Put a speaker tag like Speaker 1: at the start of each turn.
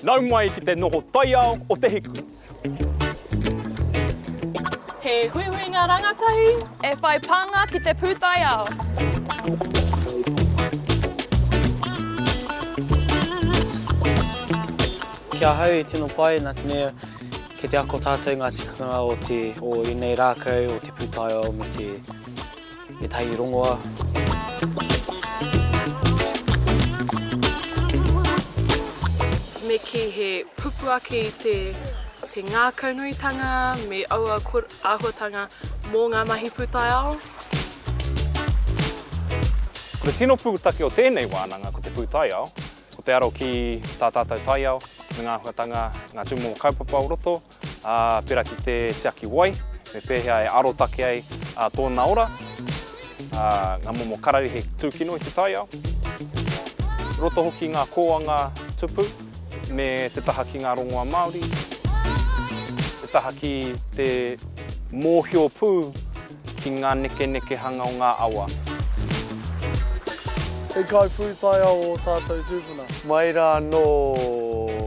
Speaker 1: Nau mai ki te noho taiao o Te Hiku.
Speaker 2: He huihuinga rangatahi.
Speaker 3: E whai pānga ki te pūtaiao.
Speaker 4: Ki ahau i tino pai nā te mea kei te ako tātou ngā tikanga o te o ēnei rākau, o te pūtaiao me te ētahi rongoā.
Speaker 2: Me kī he pupu ake i te te ngākaunuitanga me aua āhuatanga mō ngā mahi pūtaiao.
Speaker 1: Ko te tino pūtake o tēnei wānanga ko te pūtaiao, ko te aro ki tā tātou taiao me ngā āhuatanga, ngā tūmomo kaupapa o roto, ā, pērā ki te tiaki wai, me pēhea e arotake ai tōna ora, ā, ngā momo kararehe tūkino i te taiao. Roto hoki ngā kōanga tupu me te taha ki ngā rongoā Māori, te taha ki te mōhio pū ki ngā nekenekehanga o ngā awa.
Speaker 5: He kaipūtaiao ō tātou tūpuna.
Speaker 6: Mai rā anō.